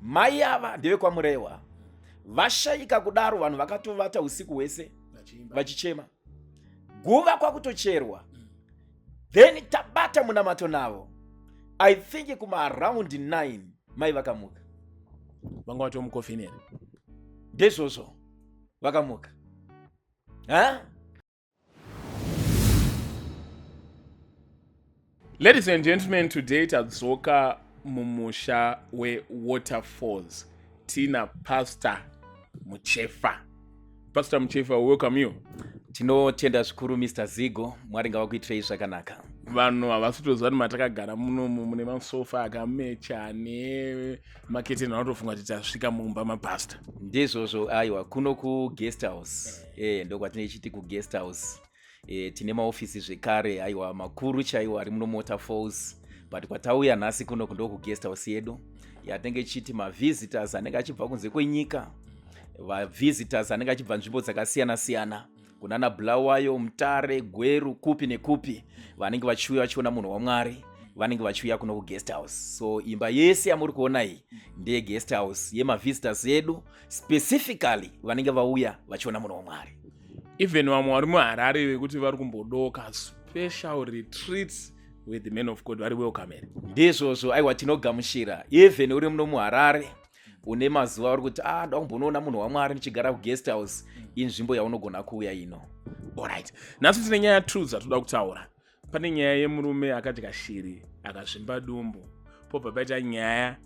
Mai ava ndevekwaMurewa. Vashaika kudaro vanhu vakatovata usiku hwese vachichema. Guva kwakutocherwa. Then tabata munamato navo. I think kuma around 9 mai vakamuka. Vanga vatomukofini here? Ndezvozvo. Vakamuka. Ha? Ladies and gentlemen, today tadzoka mumusha weWaterfalls tina Pastor Muchefa. Pastor Muchefa, welcome you. Tinotenda zvikuru Mr. Zigo, Mwari ngavakuitirei zvakanaka. Vanhu havasi kutoziva kuti matakagara munomu mune masofa akamecha nemaketeni, vanotofunga kuti tasvika mumba mapastor. Ndizvozvo, aiwa, kuno kuguest house eh, ndokwatinechiti kuguest house eh, tine maofisi zvekare aiwa makuru chaiwo ari muno muWaterfalls, but kwatauya nhasi kuno ndokuguest house yedu yatinenge ichiti mavisitors anenge achibva kunze kwenyika, vavisitors anenge achibva nzvimbo dzakasiyana siyana kunana Bulawayo, Mutare, Gweru, kupi nekupi, vanenge vachiuya vachiona munhu waMwari, vanenge vachiuya kuno kuguest house. So imba yese yamuri kuona iyi ndeye guest house yemavisitors edu, specifically vanenge vauya vachiona munhu waMwari. Even vamwe vari muHarare vekuti vari kumbodoka special retreats with the men of God vari welcome here. Ndizvozvo, aiwa, tinogamuchira. Even uri muno muHarare une mazuva uri kuti ah, ndoda kumbonoona munhu waMwari ndichigara kuguest house, inzvimbo yaunogona kuuya ino. Alright, nhasi tine nyaya two dzatoda kutaura. Pane nyaya yemurume akadya shiri akazvimba dumbu, pobva paita nyaya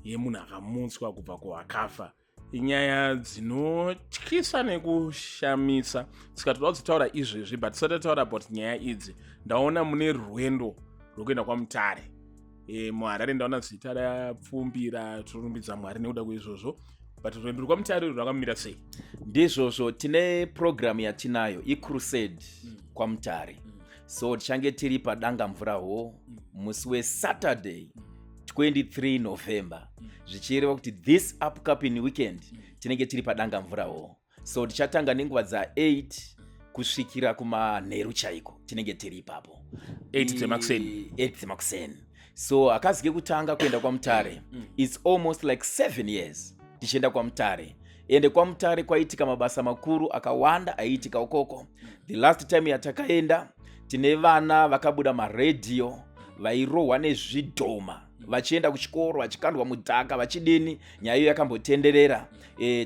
yemunhu akamutswa kubva kuvakafa. Inyaya dzinotyisa nekushamisa, saka toda kudzitaura izvezvi. But tisati tataura about nyaya idzi, ndaona mune rwendo rwekuenda kwaMutare muHarare. Ndaona zita rapfumbira, torumbidza Mwari nekuda kweizvozvo. But rwendo rwekwaMutare rwakamira sei? Ndizvozvo, tine programu yatinayo icrusade kwaMutare. So tichange tiri padanga mvura hall musi weSaturday 23 November, zvichireva kuti this upcoming weekend tinenge tiri padanga mvura hall. So tichatanga nenguva dza8 kusvikira kumanheru chaiko, tinenge tiri ipapo. 8 dzemakuseni. 8 dzemakuseni. So hakazi kekutanga kuenda kwaMutare. It's almost like 7 years tichienda kwaMutare, ende kwaMutare kwaitika mabasa makuru akawanda aiitika ukoko. The last time yatakaenda, tine vana vakabuda maredhiyo vairohwa nezvidhoma vachienda kuchikoro, vachikandwa mudhaka, vachidini. Nyaya iyo yakambotenderera.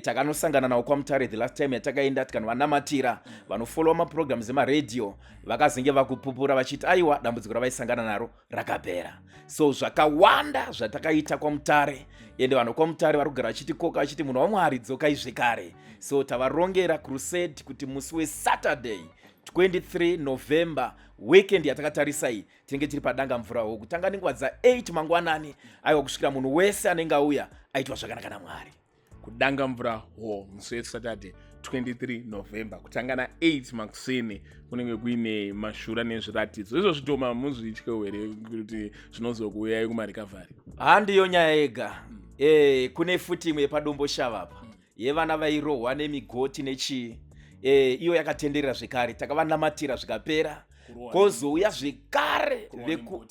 Takanosangana navo kwaMutare the last time yatakaenda, tikanovanamatira. Vanofolowa maprograms emaredhiyo vakazenge vakupupura vachiti aiwa, dambudziko ravaisangana naro rakapera. So zvakawanda zvatakaita kwaMutare, ende vanhu kwaMutare vari kugara vachiti koka, vachiti munhu waMwari dzokai zvekare. So tavarongera crusade kuti musi weSaturday 23 November, weekend yatakatarisa iyi, tinenge tiri padanga mvura ho kutanga nenguva dza8 mangwanani, aiwa, kusvikira munhu wese anenge auya aitwa zvakanaka naMwari. Kudanga mvura hall musi weSaturday 23 November kutanga na8 makuseni, kunenge kuine mashura nezviratidzo. Izvo zvidhoma muzvityewo here kuti zvinozokuuyai kumarecovery? Handiyo nyaya yega. Kune futi imwe yepadombo shavapa yevana vairohwa nemigoti nechii. Iyo yakatenderera zvekare, takavanamatira zvikapera. Kozouya zvekare veku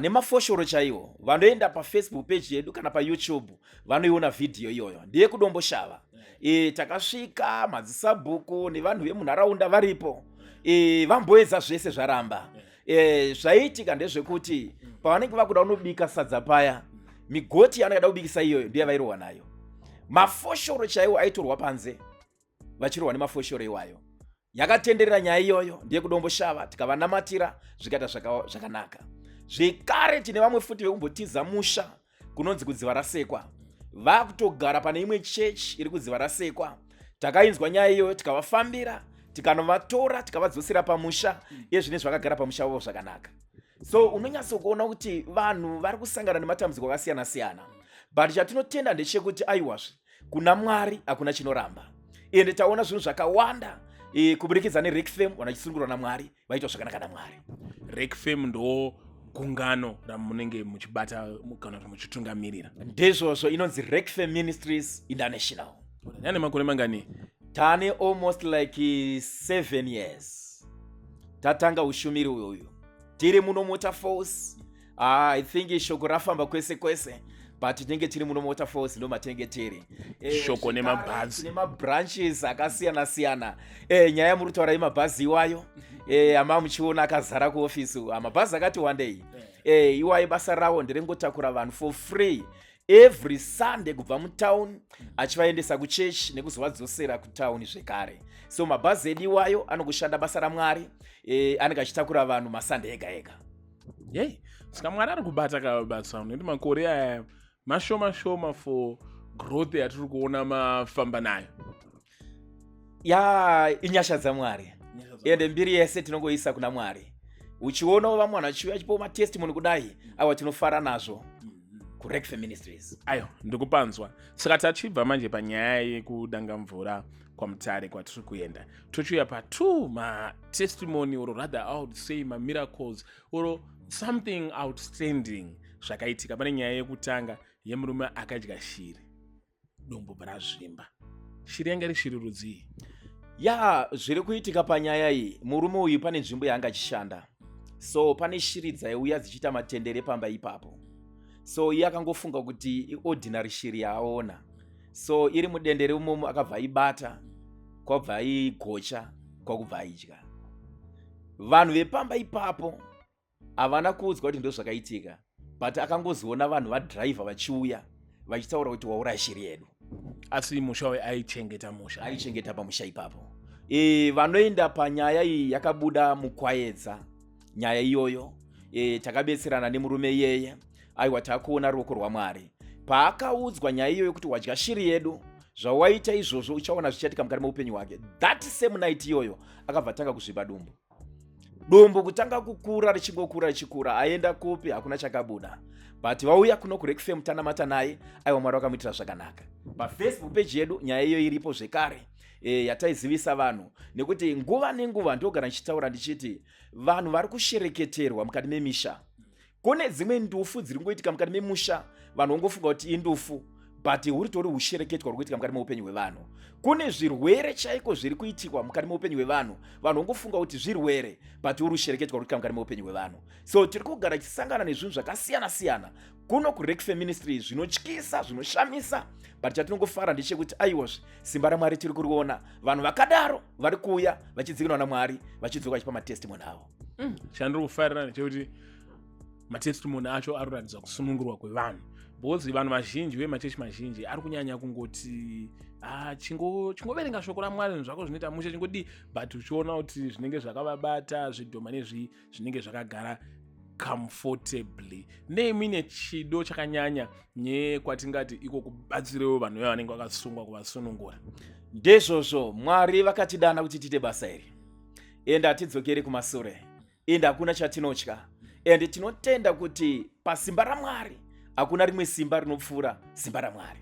nemafoshoro chaiwo. Vanoenda paFacebook page yedu kana paYouTube vanoiona vhidhiyo iyoyo, ndeyekudomboshava. Takasvika madzisabhuku nevanhu vemunharaunda varipo, vamboedza zvese zvaramba. Zvaiitika ndezvekuti pavanenge vakuda kunobika sadza paya, migoti yavanenge da kubikisa iyoyo ndiyo yavairohwa nayo. Mafoshoro chaiwo aitorwa panze, vachirohwa nemafoshoro iwayo. Yakatenderera nyaya iyoyo, ndiye kudomboshava, tikavanamatira zvikaita zvakanaka zvekare. Tine vamwe futi vekumbotiza musha kunonzi kudziva rasekwa, vakutogara pane imwe chechi iri kudziva rasekwa. Takainzwa nyaya iyoyo, tikavafambira, tikanovatora, tikavadzosera pamusha. Iye zvine zvakagara pamusha wavo zvakanaka. So unonyatsokuona kuti vanhu vari kusangana nematambudziko akasiyana siyana, but chatinotenda ndechekuti aiwazve, kuna Mwari hakuna chinoramba. Ende taona zvinhu zvakawanda kuburikidza neRekfem, vanhu vachisungurwa naMwari, vaitwa zvakanaka naMwari. Rekfem ndo gungano ramunenge muchibata kana kuti muchitungamirira? Ndizvozvo, inonzi Rekfem Ministries International. Yane makore mangani? Tane almost like 7 years tatanga ushumiri uyoyu tiri muno muWaterfalls. Ah, I think shoko rafamba kwese kwese. But tinenge tiri muno Waterfalls, ndo matinenge tiri. Shoko nemabhazi. Nemabranches akasiyana siyana. Nyaya yamuri kutaura yemabhazi iwayo, ama muchiona akazara kuofisi, mabhazi akati wandei. Iwayo basa rawo nderengotakura vanhu for free every Sunday kubva mutown achivaendesa kuchechi nekuzovadzosera kutauni zvekare. So mabhazi edu iwayo anokushanda basa raMwari, anenge achitakura vanhu maSunday ega ega. Yei, saka Mwari ari kubata kabasa, nekuti makore aya mashoma shoma for growth yatiri kuona mafamba nayo. Ya, inyasha dzaMwari, ende mbiri yese tinongoisa kuna Mwari. Uchionawo vamwe vanhu vachiuya achipawo matestimony kudai, aiwa, tinofara nazvo kuRekfe Ministries. Ayo, ndikupanzwa. Saka tachibva manje panyaya yekudanga mvura kwaMutare kwatiri kuenda, tochiuya pa2 matestimony, or rather I would say mamiracles or something outstanding zvakaitika. Pane nyaya yekutanga yemurume akadya shiri, dumbu razvimba. Shiri yanga iri shiri rudzii? Ya, zviri kuitika panyaya iyi, murume uyu pane nzvimbo yaanga achishanda, so pane shiri dzaiuya dzichiita matendere pamba ipapo. So iye akangofunga kuti iordinary shiri yaaona, so iri mudendere imomo, akabva aibata, kwabva aigocha, kwakubva aidya. Vanhu vepamba ipapo havana kuudzwa kuti ndo zvakaitika, but akangozoona vanhu vadhiraivha vachiuya vachitaura kuti wauraya shiri yedu. Asi musha uyu aichengeta musha? Aichengeta pamusha ipapo. Vanoenda panyaya iyi yakabuda muKwaedza nyaya iyoyo. Takabetserana nemurume iyeye. Aiwa, taakuona ruoko rwaMwari. Paakaudzwa nyaya iyoyo kuti wadya shiri yedu, zvawaita izvozvo uchaona zvichaitika mukati meupenyu hwake, that same night iyoyo akabva tanga kuzviba dumbu, dumbu kutanga kukura, richingokura, richikura. Aenda kupi, hakuna chakabuda, but vauya kuno kuRekfem, tanamata naye. Aiwa, Mwari vakamuitira zvakanaka. PaFacebook page yedu nyaya iyo iripo zvekare, yataizivisa vanhu, nekuti nguva nenguva ndogara ndichitaura ndichiti vanhu vari kushereketerwa mukati memisha. Kune dzimwe ndufu dziri kungoitika mukati memusha, vanhu vongofunga kuti indufu, but huritori ushereketwa huri kuitika mukati meupenyu hwevanhu. Kune zvirwere chaiko zviri kuitikwa mukati meupenyu hwevanhu, vanhu vongofunga kuti zvirwere, but huri ushereketwa huri kuitika mukati meupenyu hwevanhu. So tiri kugara tichisangana nezvinhu zvakasiyana siyana kuno kuRekfe Ministry, zvinotyisa, zvinoshamisa, but chatinongofara ndechekuti aiwazve simba raMwari tiri kuriona. Vanhu vakadaro vari kuuya vachidzikinwa naMwari, vachidzoka vachipa matestimony avo. Chandiri kufarira ndechekuti matestimony acho ari kuratidza kusunungurwa kwevanhu, because vanhu vazhinji vemachechi mazhinji ari kunyanya kungoti, "Ah, chingoverenga shoko raMwari, zvinhu zvako zvinoita mushe, chingodii," but uchiona kuti zvinenge zvakavabata zvidhoma nezvii zvinenge zvakagara comfortably. Nemuine chido chakanyanya nyekwatingati iko kubatsirewo vanhu veva vanenge vakasungwa, kuvasunungura. Ndezvozvo, Mwari vakatidana kuti tiite basa iri, ende hatidzokeri kumasure, ende hakuna chatinotya, ende tinotenda kuti pasimba raMwari hakuna rimwe simba rinopfuura simba raMwari.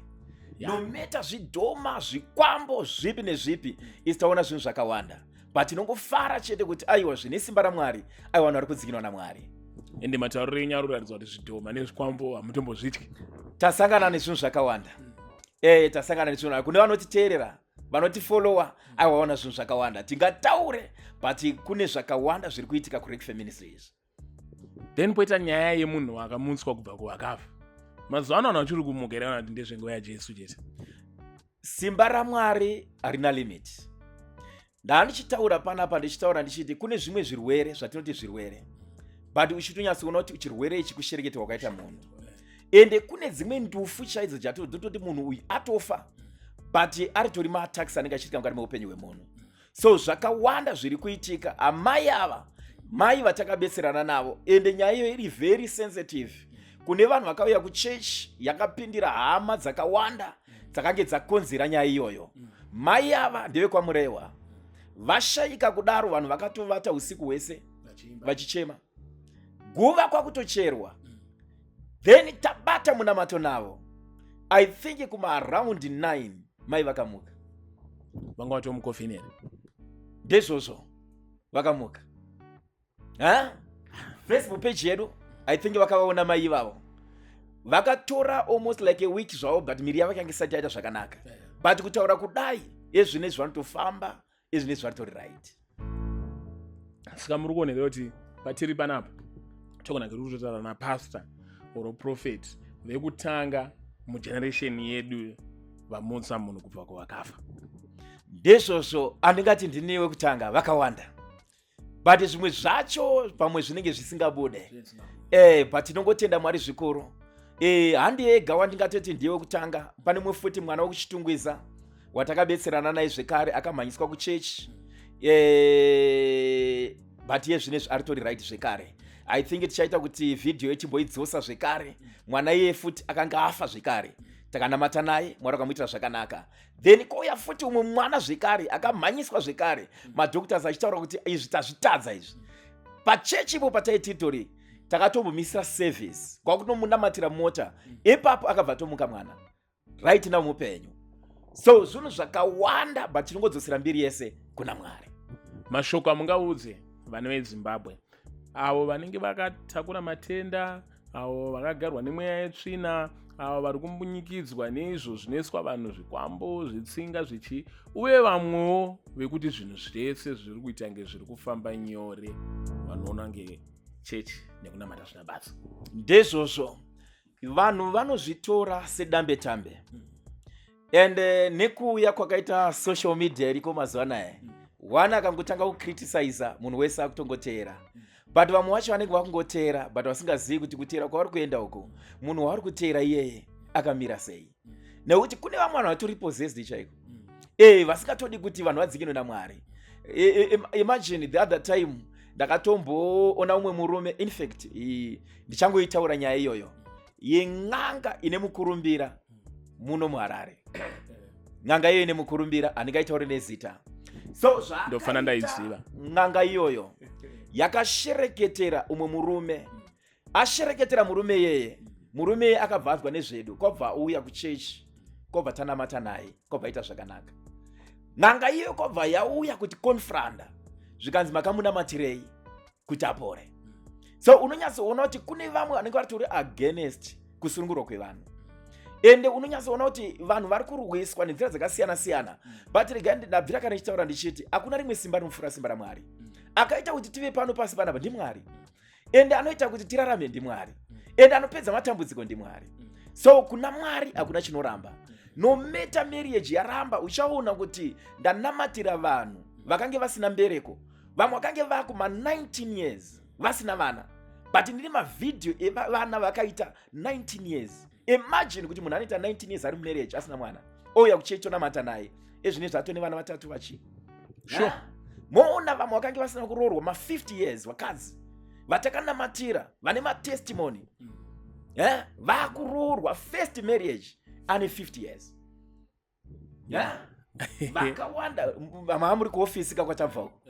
No matter zvidhoma, zvikwambo zvipi nezvipi, isi taona zvinhu zvakawanda, but tinongofara chete kuti aiwa, zvine simba raMwari, aiwa, vanhu vari kudzikinwa naMwari. Ende matauriro enyu ari kuratidza kuti zvidhoma nezvikwambo hamutombozvityi. Tasangana nezvinhu zvakawanda. Tasangana nezvinhu. Kune vanotiteerera, vanotifolowa, aiwa, vaona zvinhu zvakawanda. Tingataure, but kune zvakawanda zviri kuitika kuRekfe Ministries. Then poita nyaya yemunhu akamutswa kubva kuvakafa. Mazuva ano vanhu vachiri kumuka here, kana kuti ndezvenguva yaJesu chete? Simba raMwari harina limit. Ndaa ndichitaura panapa, ndichitaura ndichiti kune zvimwe zvirwere zvatinoti zvirwere, but uchitonyatsoona kuti chirwere ichi kushereketwa kwakaita munhu. Ende kune dzimwe ndufu chaidzo dzatototi munhu uyu atofa, but aritori maattacks anenge achiitika mukati meupenyu hwemunhu. So zvakawanda zviri kuitika. Amai ava, mai vatakabetserana navo, ende nyaya iyo iri very sensitive kune vanhu vakauya kuchechi, yakapindira hama dzakawanda dzakange dzakonzera nyaya iyoyo. Mai ava ndevekwaMurewa. Vashayika kudaro, vanhu vakatovata usiku hwese vachichema, guva kwakutocherwa. Then tabata munamato navo, I think kumaaround 9 mai vakamuka. Vanga vatomukofini here? Ndezvozvo, vakamuka. Ha, Facebook page yedu, I think vakavaona mai ivavo. Vakatora almost like a week zvavo, but miri yavo yakange isati yaita zvakanaka. But kutaura kudai ezvinezvi vanotofamba, ezvinezvi varitori right. Saka muri kuonera kuti patiri panapa togona kiri kutotaura napastor or prophet. Vekutanga mugeneration yedu vamutsa munhu kubva kuvakafa. Ndizvozvo, handingati ndini wekutanga, vakawanda, but zvimwe zvacho pamwe zvinenge zvisingabude, but tinongotenda Mwari zvikuru. Handi ega wandingatoti ndiye wekutanga. Pane mumwe futi mwana wekuChitungwiza watakabetserana naye zvekare, akamhanyiswa kuchechi, but iye zvinezvi aritori right zvekare. I think tichaita kuti vhidhiyo ichimboidzosa zvekare. Mwana iyeye futi akanga afa zvekare, takanamata naye, Mwari akamuitira zvakanaka. Then kouya futi umwe mwana zvekare akamhanyiswa zvekare, madoctors achitaura kuti izvi tazvitadza izvi. Pachechi ipo pataititori takatombomisira service kwakutomunamatira mota ipapo, akabva tomuka mwana, right now mupenyu. So zvinhu zvakawanda, but tinongodzosera mbiri yese kuna Mwari. Mashoko amungaudze vana veZimbabwe, avo vanenge vakatakura matenda, avo vakagarwa nemweya yetsvina, avo vari kumbunyikidzwa neizvo zvinoiswa vanhu, zvikwambo, zvitsinga, zvichi, uye vamwewo vekuti zvinhu zvese zviri kuita nge zviri kufamba nyore, vanoona ngechechi nekunamata zvina basa? Ndezvozvo, vanhu vanozvitora sedambe tambe, and nekuuya kwakaita social media iriko mazuva anaya, one akangotanga kucriticiza, munhu wese akutongoteera. But vamwe vacho vanenge vakungoteera, but vasingazivi kuti kuteera kwavari kuenda uku, munhu wavari kuteera iyeye akamira sei, nekuti kune vamwe vanhu vatori possessed chaiko, vasingatodi kuti vanhu vadzikinwe naMwari. Imagine the other time ndakatomboona umwe murume, infact ndichangoitaura nyaya iyoyo yen'anga ine mukurumbira muno muHarare. N'anga iyoyo ine mukurumbira, handingaitauri nezita. So Ndofana ndaiziva. N'anga iyoyo yakashereketera umwe murume. Ashereketera murume iyeye, murume iyeye akabva azwa nezvedu, kwabva auya kuchechi, kwabva tanamata naye, kwabva aita zvakanaka. N'anga iyoyo kwabva yauya kuti confronta, zvikanzi, "Makamunamatirei kuti apore?" So unonyatsoona kuti kune vamwe vanenge varitori against kusunungurwa kwevanhu, ende unonyatsoona kuti vanhu vari kurwiswa nenzira dzakasiyana siyana. But regai, ndabvira kana ndichitaura ndichiti hakuna rimwe simba rinopfuura simba raMwari. Akaita kuti tive pano pasi panapa ndiMwari, ende anoita kuti tirarame ndiMwari, ende anopedza matambudziko ndiMwari. So kuna Mwari hakuna chinoramba. No matter marriage yaramba, uchaona kuti ndanamatira vanhu vakange vasina mbereko, vamwe vakange vakuma 19 years vasina vana, but ndine mavhidhiyo evana vakaita 19 years. Imagine kuti munhu anoita 19 years ari mumarriage asina mwana, ouya kuchechi, tonamata naye, ezvinezvi atone vana vatatu vachi. Moona vamwe vakange vasina kuroorwa ma50 years, vakadzi vatakanamatira vane matestimony, vakuroorwa first marriage ane 50 years. Vakawanda maa muri kuofisi kakwatabva uko,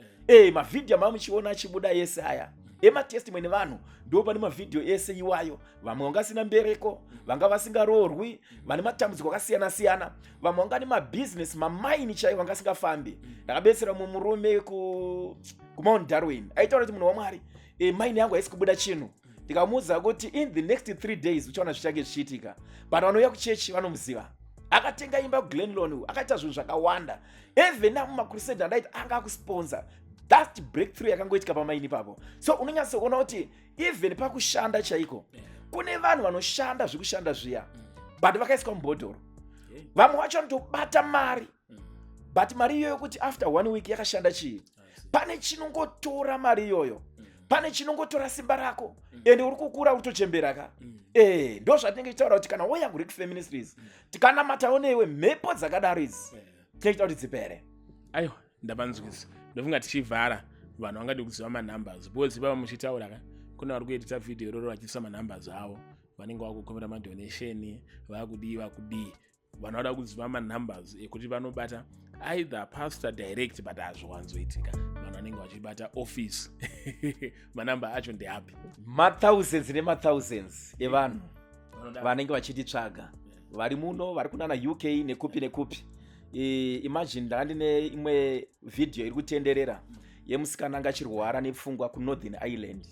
mavhidhiyo amaa muchiona achibuda ese aya ematestimony evanhu, ndo pane mavhidhiyo ese iwayo. Vamwe vanga vasina mbereko, vanga vasingaroorwi, vane matambudziko akasiyana siyana, vamwe vanga nemabhizinesi, mamaini chaivo vanga asingafambi. Ndakabetsera mumwe murume kuMount Darwin, aitaura kuti, "Munhu waMwari, maini yangu haisi kubuda chinhu." Ndikamuudza kuti in the next 3 days uchaona zvichange zvichiitika. But vanouya kuchechi vanomuziva, akatenga imba kuGlen Lorne, akaita zvinhu zvakawanda. Even namumacrusade andaiti anga akusponsor that breakthrough yakangoitika pamaini ipapo. So unonyatsoona kuti even pakushanda chaiko, kune vanhu vanoshanda zvekushanda zviya, but vakaiswa mubhodhoro. Vamwe vacho vanotobata mari, but mari iyoyo kuti after one week yakashanda chii? Pane chinongotora mari iyoyo, pane chinongotora simba rako, ende uri kukura utochembera ka. Ndo zvatinenge tichitaura kuti kana wouya kuRick Ministries, tikanamatawo newe, mhepo dzakadaro idzi tinoita kuti dzipere. Aiwa, ndapanzwisa. Ndofunga tichivhara, vanhu vangade kuziva manumbers, because ipapa muchitaura ka, kune vari kuedita vhidhiyo iroro vachiisa manumbers avo, vanenge vakukumbira madonation, vakudii vakudii. Vanhu vada kuziva manumbers ekuti vanobata either pastor direct, but hazviwanzoitika, vanhu vanenge vachibata office. Manamba acho ndeapi? Mathousands nemathousands evanhu vanenge vachititsvaga, vari muno, vari kunana UK nekupi nekupi. Imagine ndanga ndine imwe vhidhiyo iri kutenderera yemusikana anga achirwara nepfungwa kuNorthern Ireland.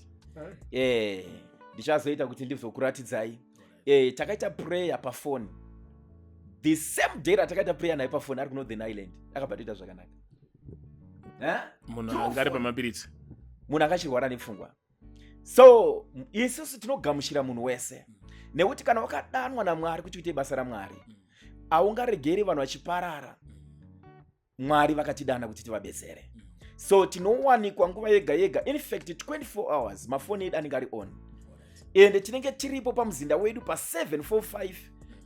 Ndichazoita kuti ndizokuratidzai. Takaita prayer pafoni the same day ratakaita prayer naye pafoni ari kuNorthern Ireland, akabva toita zvakanaka. Munhu anga ari pamapiritsi? Munhu anga achirwara nepfungwa. So isusu tinogamuchira munhu wese. Nekuti kana wakadanwa naMwari kuti uite basa raMwari, haungaregeri vanhu vachiparara. Mwari vakatidana kuti tivabetsere. So tinowanikwa nguva yega yega, in fact 24 hours mafoni edu anenge ari on, ende tinenge tiripo pamuzinda wedu pa745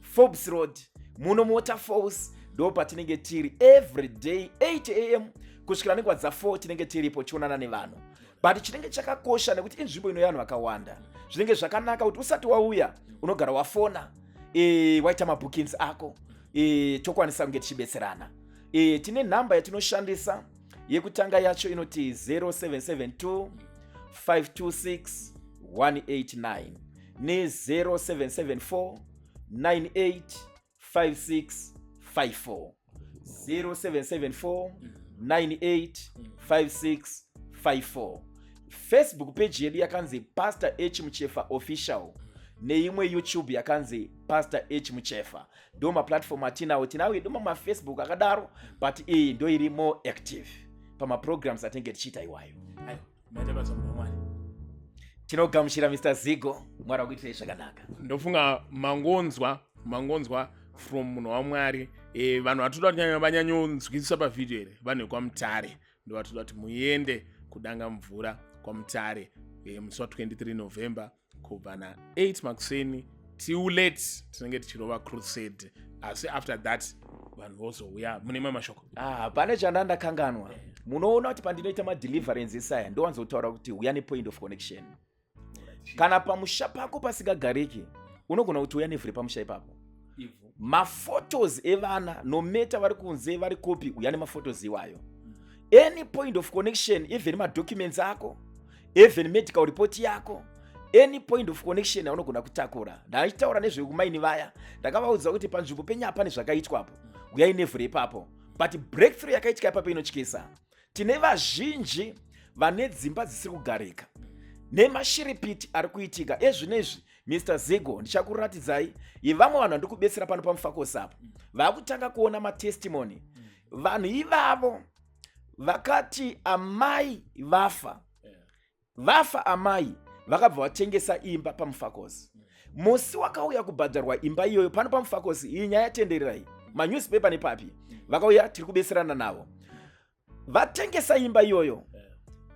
Forbes Road muno muWaterfalls. Ndo patinenge tiri every day, 8 a.m. kusvikira nenguva dza4 tinenge tiripo tionana nevanhu. But chinenge chakakosha, nekuti inzvimbo ino yevanhu vakawanda, zvinenge zvakanaka kuti usati wauya unogara wafona, waita mabookings ako, tokwanisa kunge tichibetserana. Tine nhamba yatinoshandisa. Yekutanga yacho inoti 0772 526 189 ne0774 98 5654, 0774 98 5654. Facebook page yedu yakanzi Pastor H Muchefa Official, neimwe YouTube yakanzi Pastor H Muchefa. Ndo maplatform atinawo. Tinawo edu mamafacebook akadaro, but iyi ndo iri more active pamaprograms atinenge tichiita iwayo. Maita basa, munhu waMwari. Tinogamuchira, Mr Zigo. Mwari akuitirei zvakanaka. Ndofunga mangonzwa from munhu waMwari. Vanhu vatoda kuti vanyanyonzwisisa pavhidhiyo here, vanhu vekwaMutare ndo vatoda kuti muende kudanga mvura kwaMutare, musi wa23 November kubva na8 makuseni till late tinenge tichirova crusade. Asi after that vanhu vozouya mune mamwe mashoko. Ah, pane chandandakanganwa. Munoona kuti pandinoita madeliverance isaya, ndowanzotaura kuti uya nepoint of connection. Kana pamusha pako pasingagariki, unogona kuti uya nevhu repamusha ipapo, maphotos evana, no matter vari kunze, vari kupi, uya nemaphotos iwayo. Any point of connection, even madocuments ako, even medical report yako, any point of connection yaunogona kutakura. Ndachitaura nezvekumaini vaya, ndakavaudza kuti panzvimbo penyaya pane zvakaitwapo, uyai nevhu repapo. But breakthrough yakaitika ipapo inotyisa. Tine vazhinji vane dzimba dzisiri kugarika nemashiripiti ari kuitika ezvinezvi. Mr Zigo, ndichakuratidzai yevamwe vanhu vandiri kubetsera pano paMufakose apo, vaakutanga kuona matestimony. Vanhu ivavo vakati amai vafa, vafa amai, vakabva vatengesa imba paMufakose. Musi wakauya kubhadharwa imba iyoyo pano paMufakose, iyi nyaya yatendererai manewspaper nepapi, vakauya, tiri kubetserana navo, vatengesa imba iyoyo.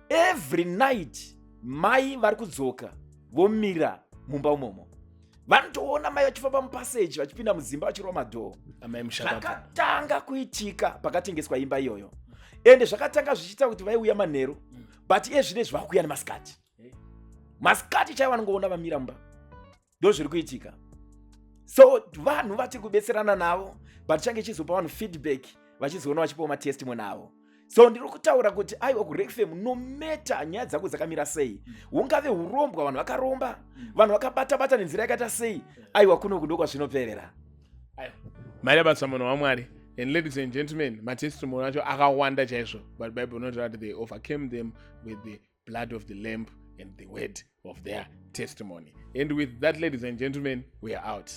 Every night mai vari kudzoka, vomira mumba umomo. Vanotoona mai vachifamba mupassage, vachipinda mudzimba, vachirova madoor. Amai mushakabva. Zvakatanga kuitika pakatengeswa imba iyoyo, ende zvakatanga zvichiita kuti vaiuya manheru, but iye zvinezvi vakuuya nemasikati, masikati chaivo vanongoona vamira mumba. Ndo zviri kuitika. So vanhu vatiri kubetserana navo, but change chizopa vanhu feedback, vachizoona vachipawo matestimony avo. So ndiri kutaura kuti aiwa, kuRekfem, no matter nyaya dzako dzakamira sei, hungave urombwa, vanhu vakaromba, vanhu vakabata-bata nenzira yakaita sei, aiwa, kunoku ndokwazvinoperera. Maita basa, munhu waMwari. And ladies and gentlemen, matestimony acho akawanda chaizvo, but Bible inotaura kuti they overcame them with the blood of the lamb and the word of their testimony. And with that, ladies and gentlemen, we are out.